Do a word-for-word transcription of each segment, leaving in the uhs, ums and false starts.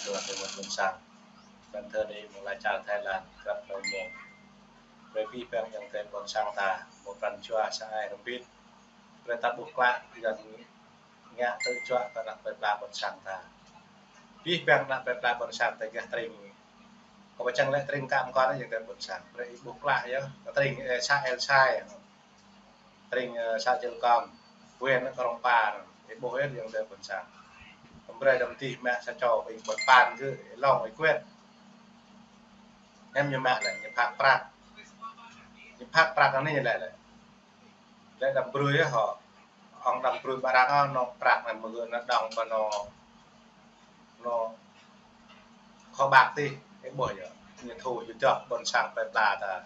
Tơlơi tơmŭt ƀôn sang. Ƀing thơ đĭ mơ̆ng lai čar Thái Lan, krăp hlâo mơ̆ng. Brơi abih bang ayŏng adơi ƀôn sang ta, mơ̆ng pran jua sa ai rơmbit. Brơi ta ƀuh klă, Yuan ngă tơjuă kơ ană plơi pla ƀôn sang ta. Abih bang ană plơi pla ƀôn sang ta gah tring. Kâo ƀu čang lĕ tring kăm kơ ană ayŏng adơi ƀôn sang. Brơi ih ƀuh klă yơh, kơ tring, ơ, să El Sai. Tring, ơ, să Čư̆ Kŏm, huyện Krông Pa, ih ƀuh yơh ayŏng adơi ƀôn sang. Kơ brơi đăm tih mă sa čô ƀing ƀôn păn kơ ih lông ih kuet. Hiư̆m ñu mă lĕ, ñu phak prăk. Ñu phak prăk anai ñu lĕ lĕ. Lĕ đăm brơi yơh hŏ. Ong đăm brơi ƀă arăng ơ, nŏ prăk anai mơ̆ gơ̆ ană đŏng ƀă nŏ, nŏ kho bạc tih, ih ƀuh yơh. Ñu thu yơh dŏ ƀôn sang plơi pla ta.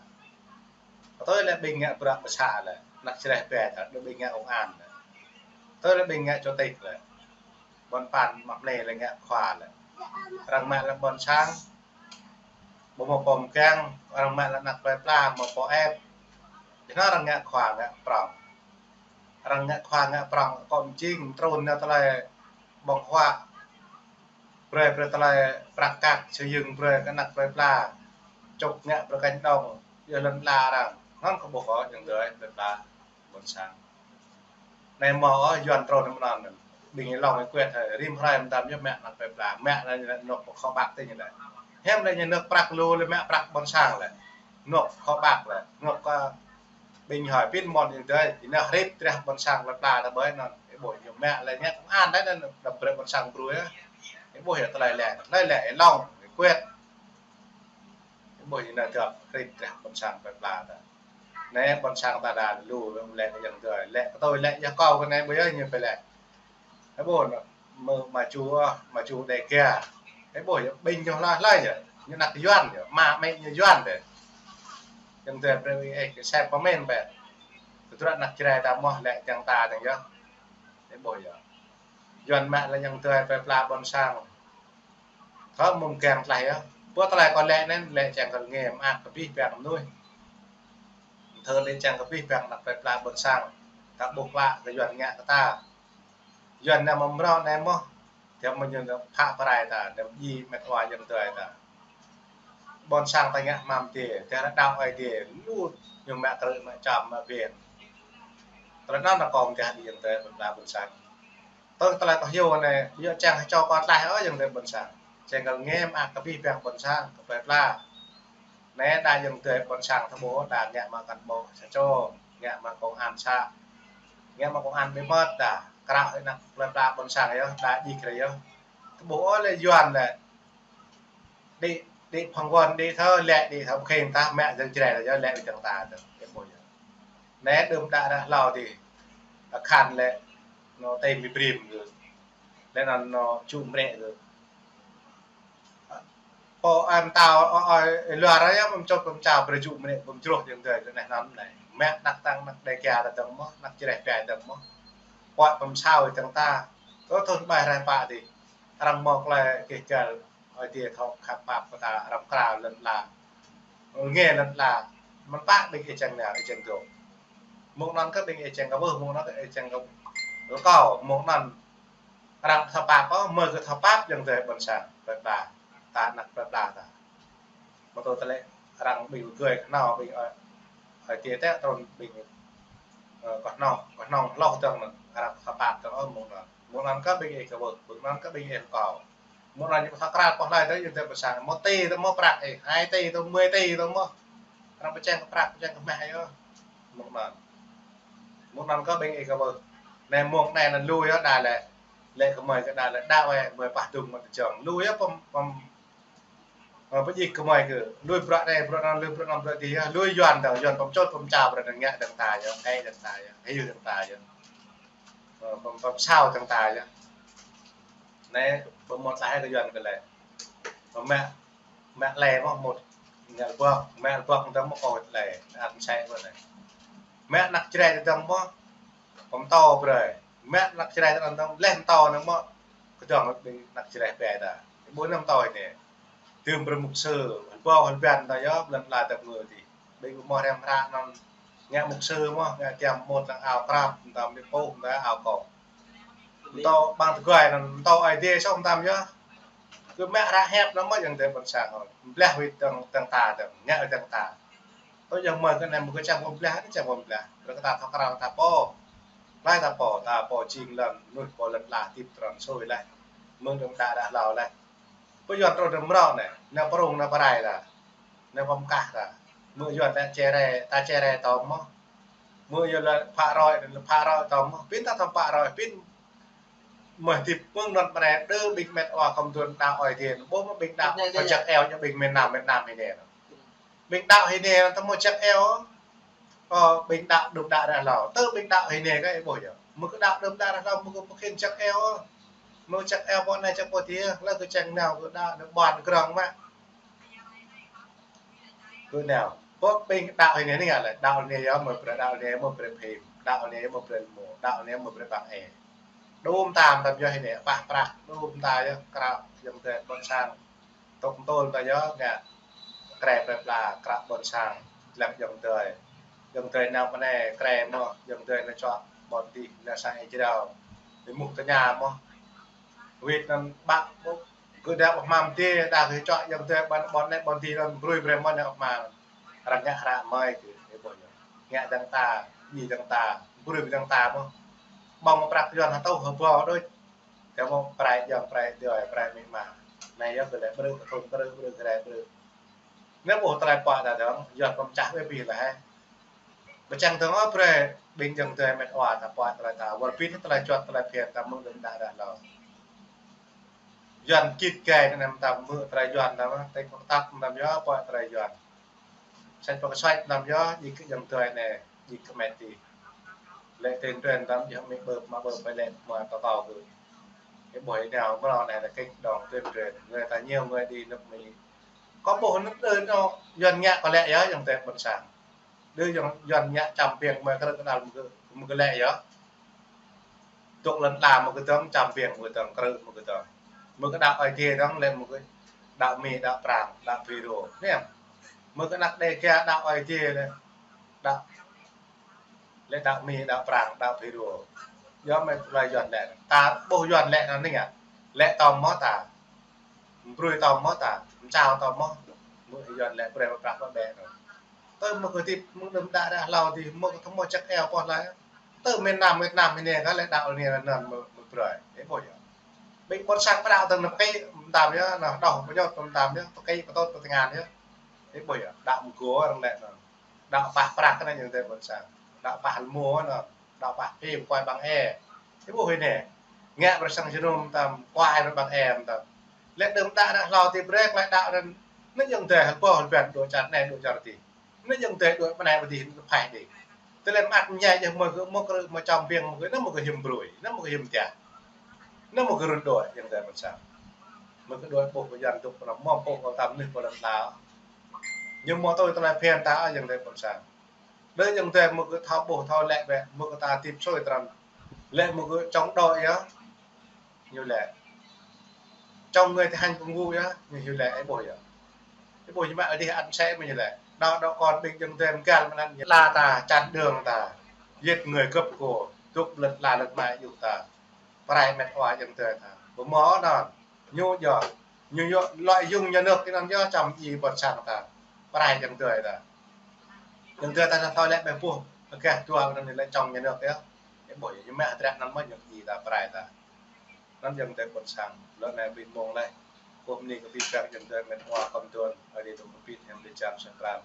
Tui lĕ ƀing ngă bruă pơsă lĕ, ană čơreh ƀe ta, đơ ƀing ngă công an lĕ. Tui lĕ ƀing ngă chủ tịch lĕ. Ƀôn păn mă mlê lĕ ngă khua lĕ. Arăng mă lĕ ƀôn sang, ƀu mâo pô mơkeng, arăng mă lĕ ană plơi pla, mâo pô ĕp. Yơh anŭn arăng ngă khua ngă prŏng. Arăng ngă khua ngă prŏng, kơ mơjing, trŭn nao tơlơi ƀơ̆ng huă. Brơi, brơi tơlơi prăk kăk, sơyưng brơi kơ ană plơi pla. Čŭk ngă brơi kơnh đŏng, yơh lŏn ala arăng. Anŭn kơ ƀuh kơ ayŏng adơi plơi pla ƀôn sang. Anai mơ̆ ơ, Yuan trŭn mơ̆n anŭn. Ƀing ih lông ih kuet hơi, rĭm hrơi mơtam yơh mă ană plơi pla. Mă anai ñu lĕ nŏ kho bạc tih ñu lĕ. Hiư̆m lĕ ñu nŏ prăk lu lĕ mă prăk ƀôn sang lĕ. Nŏ kho bạc lĕ. Nŏ kơ ƀing hơi pin mơ̆n ayŏng adơi. Ih nŏ hrip treh ƀôn sang plơi pla ta ƀơi anŭn. Ih ƀuh ñu mă lĕ ñu công an đôč anŭn đăm brơi ƀôn sang brơi yơh. Ih ƀuh yơh tơlơi lĕ. Tơlơi lĕ ih lông ih kuet. Ih ƀuh ñu nŏ dŏ hrip treh ƀôn sang plơi pla ta. Anai ƀôn sang ta đa lu lĕ kơ ayŏng adơi. Lĕ kơ tui lĕ yơh kâo kơ anai ƀu yơh ñu pơlĕ. Ih ƀuh nŏ, mơ̆ mă ču, mă ču Đêga. Ih ƀuh yơh, ƀing ñu hla hla yơh. Ñu ană Yuan yơh, mă mĕ ñu Yuan đôč. Ayŏng adơi brơi ih kơ sem pơmĭn bĕ. Tơdruă ană čơreh ta mơ̆ lĕ čang ta čang yơh. Ih ƀuh yơh. Yuan mă lĕ ayŏng adơi plơi pla ƀôn sang. Thơ mơ̆ng kiăng tlaih yơh. Pơ tơlơi kâo lĕ anŭn, lĕ čang kơ ngĕm mơak kơ abih bang mơnuih. Thơ lĕ čang kơ abih bang ană plơi pla ƀôn sang. Ta ƀuh klă kơ Yuan ngă kơ ta. Yuan anai mơ̆ mrâo anai mơ̆. Tơdah mơ̆ ñu anai phă pơrai ta, anai djai mĕt wa ayŏng adơi ta. Ƀôn sang ta ngă mă mơ̆ tih, tơdah đaŏ Ơi Adai, lu ñu mă krư̆, mă čăm, mă ƀiă. Tơlơi anŭn kâo mơ̆ tơdah đĭ ayŏng adơi plơi pla ƀôn sang. Tơl tơlơi kâo hyu anai, yua čang hơčâo kâo tlaih ơ ayŏng adơi ƀôn sang. Čang kơ ngĕm mơak kơ abih bang ƀôn sang, kơ plơi pla. Anai đa ayŏng adơi ƀôn sang ta ƀuh đa ngă mă cán bộ sa čô, ngă mă công an să, ngă mă công an bí mật đa, krao hĭ ană plơi pla ƀôn sang yơh, đa djik rei yơh. Ta ƀuh ôh lĕ Yuan lĕ. Đĭ, đĭ phang wơ̆n, đĭ thơ lĕ, đĭ thơ pơkheng ta, mă ayŏng čơreh ta yơh, lĕ ayŏng ta tơ, ta ƀuh yơh. Anai đưm đă ră hlâo dih, akhan lĕ, nŏ tơm mi brim gơ̆. Lĕ anŭn nŏ čŭ mrĕ gơ̆. Pô ai mơtao, ơ, ơ, luar yơh, pơmčot pơmčao, brơi čŭ mrĕ, pơmčruh ayŏng adơi, lĕ anai anŭn anai. Mă ană tang ană Đêga ta dơ̆ng mơ̆, ană čơreh ƀe dơ̆ng mơ̆. Pơk pơmsao ayŏng ta. Tơ thun ƀai rai pă dih. Arăng mơ̆ klai kih kal, Ơi Adai thâo khăp pap kơ ta, arăng krao lŏn ala. Ngă lŏn ala. Mơ̆n pă ƀing ih čang nao, ih čang dŏ. Mơ̆ng anŭn kơ ƀing ih čang kơ ƀuh, mơ̆ng anŭn kơ ih čang kơ rơkâo, mơ̆ng anŭn. Arăng thâo pap ôh, mơ̆ gơ̆ thâo pap ayŏng adơi ƀôn sang, plơi pla, ta ană plơi pla ta. Mơ̆ tơl tơlơi arăng ƀing gơ̆ kơnao, ƀing, ơ, Ơi Adai tĕ trŭn ƀing, ơ, kơnong, kơnong hloh dơ̆ng anŭn, arăng thâo pap dơ̆ng ôh mơ̆ng anŭn. Mơ̆ng anŭn kơ ƀing ih kơ ƀuh, mơ̆ng anŭn kơ ƀing ih rơkâo. Mơ̆ng anŭn ñu thâo krao pơhlai tơ ayŏng adơi ƀôn sang, mơ̆ tih tơ mơ̆ prăk ih, hai tih tơ, mười tih tơ mơ̆. Arăng pơčeng kơ prăk, pơčeng kơ mah yơh. Mơ̆ng anŭn. Mơ̆ng anŭn kơ ƀing ih kơ ƀuh. Anai mơ̆ng anai anŭn lui yơh đa lĕ. Lĕ kơmơi kơ đa lĕ đa wĕ, mơi pah dŭng mă tơčŏng. Lui yơh pơm, pơm, ơ, pơjik kơmơi kơ. Lui bruă anai, bruă anŭn, lui bruă anŭn, bruă dih yơh. Lui Yuan dơ̆ng, Yuan pơmčot pơmčao bruă anŭn ngă dơ̆ng ta yơh, ai dơ̆ng ta yơh, hyu dơ̆ng ta yơh. Ơ, pơm, pơmsao dơ̆ng ta yơh. Anai, pơmơ̆n tlaih kơ Yuan kơ lĕ. Pơmă Mă lĕ mơ̆ mŭt, ngă lơbŏk, mă lơbŏk dơ̆ng mơ̆ kơ lĕ, ăn sĕ mơ̆ lĕ. Mă ană čơreh dơ̆ng mơ̆, pơmtô brơi. Mă ană čơreh dơ̆ng mơ̆, leh pơmtô dơ̆ng mơ̆, kơdŏng ƀing ană čơreh ƀe ta. Ƀu anăm pơtô anai. Tơm brơi mục sư, hơbâo hơbăn ta yơh, blan la dăp ngơ dih. Ƀing ƀu mơ̆ rem hră anŭn, ngă mục sư mơ̆, ngă tiăm mŭt lăng ao krăp, mơtam ƀing pŭ, mơtam ao kŏ. Pơtô ƀăng tơguai anŭn, pơtô Ơi Adai soh mơtam yơh. Kơ mă ră hiăp nao mơ̆ ayŏng adơi ƀôn sang ơi. Blah wĭt dơ̆ng, dơ̆ng ta dơ̆ng, ngă wĭt dơ̆ng ta. Tui ayŏng mơi kơ anai mơ̆ kơ čang ƀôn blah, anai čang ƀôn blah. Brơi kơ ta thâo krăn ta pô. Laih ta pô, ta pô jing lŏn, mơnuih pô lŏn ala hơdip trŏ sui laih. Mơ̆ng đưm đă đă hlâo laih. Pơ Yuan trô đưm mrâo anai, nao prung nao pơrai ta. Nao pơm kah ta. Mơ̆ Yuan ta čere, ta čere tơm mơ̆. Mơ̆ Yuan lĕ phă roi, phă roi tơm mơ̆. Pin ta tơm phă roi, pin mơ̆ hơdip mơ̆ng anŭn pơ anai đơ ƀing met wa khŏm tuan đaŏ ơi Adai. Ƀôh mơ̆ ƀing đaŏ, anai pơjăk eo ñu ƀing miền Nam, miền Nam hĭ anai. Ƀing đaŏ hĭ anai, tơm mơ̆ jăk eo. Ơ, ƀing đaŏ đưm đă đă hlâo. Tơ ƀing đaŏ hĭ anai kơ ih ƀuh yơh. Mơ̆ kơ đaŏ đưm đă đă hlâo, mơ̆ kơ pơkhin jăk eo. Mơ̆ jăk eo pơ anai jăk pơ adih, laih kơ čang nao kơ đaŏ, đaŏ ƀuăn grong mă. Kơ nao. Pơ ƀing đaŏ hĭ anai anai lĕ, đaŏ anai yơh mơ̆ brơi, đaŏ anai mơ̆ brơi phim, đaŏ anai mơ̆ brơi lơmô, đaŏ anai mơ̆ brơi ƀăng e. Đôm tam tam yơh hĭ anai, pah prăk, đôm tam yơh krăp, ayŏng adơi ƀôn sang. Tŏk tơl ta yơh ngă. Krê plơi pla, krăp ƀôn sang, lăp ayŏng adơi. Ayŏng adơi nao pơ anai krê mơ̆, ayŏng adơi nao čuă ƀôn adih, nao sang ih jrao. Ih mŭt tơña mơ̆. Wĭt anŭn ƀă ƀu, kơ đa ƀu hmam adih, đa kơ čuă ayŏng adơi ƀôn, ƀôn anai ƀôn adih anŭn brơi brơi mơ̆ nao hmam. Arăng ngă hră mơi kơ, ih ƀuh yơh. Ngă dơ̆ng ta, djai dơ̆ng ta, brơi dơ̆ng ta mơ̆. Ƀơ̆ng prăk Yuan hơtŭ hơbâo đôč. Tơm mơ̆ prai ayŏng, prai adơi, prai amĭ ama. Anai yơh kơ lĕ brơi, kơ thun brơi, brơi, kơ rai brơi. Anai ƀuh tơlơi pơhiăp ta dơ̆ng, Yuan pơm čah ƀơi abih laih. Pơčang dơ̆ng ôh brơi, ƀing ayŏng adơi met wa ta pơhiăp tơlơi ta. Wơr bĭt tơlơi juăt tơlơi phiăn ta mơ̆ng đưm đă đă hlâo. Yuan git gai anŭn ta mơ̆ tơlơi Yuan ta mơ̆, tĕk pơkơtăp ta mơ̆ yơh pơhiăp tơlơi Yuan. Sĕt pơkơsuač ta mơ̆ yơh, djik kơ ayŏng adơi anai, djik kơ met adih. Lĕ tuyên truyền ta mơ̆ yơh mĭ ƀơ̆p mă ƀơ̆p ƀai lĕ mă tơtâo kơ. Ih ƀuh ih nao mơ̆ anai lĕ kĕč dong tuyên truyền. Người ta nhiều người đi nước Mỹ. Kơ ƀuh anŭn đơ nao Yuan ngă kơ lĕ yơh ayŏng adơi ƀôn sang. Đơ Yuan, Yuan ngă čăm biêng mơi krư̆ kơnăl mơ̆ kơ, mơ̆ kơ lĕ yơh. Dŏ lŏn ala mơ̆ kơ dơ̆ng, čăm biêng mơ̆ kơ dơ̆ng, krư̆ mơ̆ kơ dơ̆ng. Mơ̆ kơ đaŏ ơi Adai dơ̆ng lĕ mơ̆ kơ đaŏ Mi, đaŏ Prang, đaŏ Phi Rô. Anai. Mơ̆ kơ anăk Đêga đaŏ ơi Adai lĕ đaŏ, lĕ đaŏ Mi, đaŏ Prang, đaŏ Phi Rô. Yơh mơi tơlơi Yuan lĕ. Ta ƀuh Yuan lĕ anŭn anai ngă. Lĕ tơm mơ̆ ta. Brơi tơm mơ̆ ta, mơčao tơm mơ̆, mơ̆ Yuan lĕ brơi pơprăk pơbĕ anŭn. Tơ mơ̆ kơ hơdip mơ̆ng đưm đă đă hlâo adih, mơ̆ kơ tơm mơ̆ jăk eo pô laih. Tơ miền Nam, miền Nam hĭ anai kơ lĕ đaŏ anai anŭn mơ̆, mơ̆ brơi. Ih ƀuh yơh. Ƀing ƀôn sang pơđaŏ dơ̆ng nao pơkĭ mơtam yơh, nao hơđŏh pơñot mơtam yơh, pơkĭ pơtôt pơtơngan yơh. Ih ƀuh yơh, đaŏ mơ̆ gô arăng lĕ anŭn. Đaŏ pah prăk anŭn ayŏng adơi ƀôn sang. Đaŏ pah lơmô anŭn. Đaŏ pah phim kuai ƀăng e. Ih ƀuh hĭ anai. Ngă brơi sang jơnum tam, kuai brơi ƀăng e tam. Lĕ đưm đă đă hlâo adih brơi klai đaŏ anŭn. Anŭn ayŏng adơi hơbâo hơbăn dŏ čar anai dŏ čar adih. Anŭn ayŏng adơi dŏ pơ anai pơ adih anŭn phai đĭ. Tơlơi mơak mơñai yơh mơ̆ kơ, mơ̆ krư̆ mơ̆ čăm biêng mơ̆ kơ, anŭn mơ̆ kơ hiư̆m brơi, anŭn mơ̆ kơ hiư̆m tiah. Anŭn mơ̆ kơ run đuaĭ ayŏng adơi ƀôn sang. Mơ̆ kơ đuaĭ ƀuh kơ Yuan dŏ pơ anŭn mơ̆ ƀuh kơ tam anai pơ lŏn ala. Ñu mơ̆ tui tơlơi phiăn ta ayŏng adơi ƀôn sang. Đơ ayŏng adơi mơ̆ kơ thâo ƀuh thâo lĕ bĕ, mơ̆ kơ ta hơdip sui trăn. Lĕ mơ̆ kơ chống đối yơh. Ñu lĕ chống người thi hành công vụ yơh, ñu, ñu lĕ ih ƀuh yơh. Ih ƀuh ñu mă adih ăn sĕ mơ̆ ñu lĕ. Đaŏ, đaŏ kon ƀing ayŏng adơi mơ̆ găl mơ̆ anŭn ñu la ta, chặn đường ta, giết người cướp của, dŏ lŏn ala lŏn mai djuh ta. Pơrai met wa ayŏng adơi ta. Ƀu mơ̆ anŭn. Ñu yơh, ñu yơh lợi dụng nhà nước anŭn yơh čăm djai ƀôn sang ta. Pơrai ayŏng adơi ta. Ayŏng adơi ta thâo lĕ ƀĕ ƀuh, hơgĕt dua anŭn lĕ chống nhà nước yơh. Ih ƀuh yơh, ñu mă hơdră anŭn mơ̆ ñu djai ta pơrai ta. Anŭn ayŏng adơi ƀôn sang, lŏn anai ƀĭt mông laih. Kơ mơni kơ abih bang ayŏng adơi met wa khŏm tuan, Ơi Adai dŏ pơpĭt hiam dêh čar sơkran.